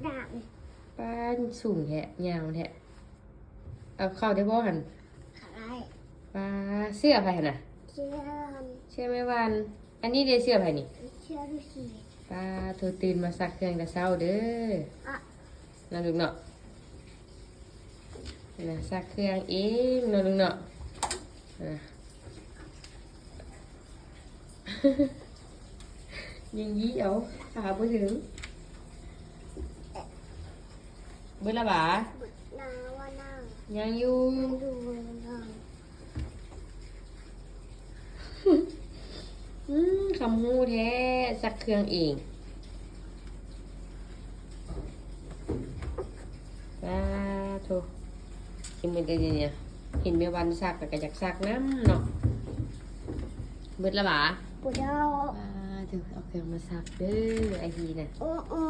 ດາບນີ້ ປ້າ ສູງແທ້ ຍາວແທ້. ເອົາເຂົ້າໄດ້ບໍ່ຫັ້ນ? ເຂົ້າໄດ້. ປ້າ ເສື້ອໃຜຫັ້ນນະ? ເສື້ອ ເສື້ອແມ່ວັນ. ອັນນີ້ເດ ເສື້ອໃຜນີ້? ເສື້ອລູຊີ. ປ້າໂທ ຕື່ນມາຊັກເຄື່ອງແຕ່ເຊົ້າເດີ ອະ ເນາະລູກເນາະ. ນະ ຊັກເຄື່ອງເອງເນາະລູກເນາະ. ນະ ຍິງຢີເອົາ ຂາບໍ່ເຖິງ. ເບິດລະຫວາ? ເບິດລະຫວານະ? ຍັງຢູ່. ອືມ ຄຳຮູ້ແທ້ ຊັກເຄື່ອງເອງ. ສາທຸ ເຫັນແມ່ວັນຊັກແລ້ວກໍຢາກຊັກນຳເນາະ. ເບິດລະຫວາ? ເບິດແລ້ວ. ສາທຸ ເອົາເຄື່ອງມາຊັກເດີ ອາຮີນະ. ໂອ້ ໂອ້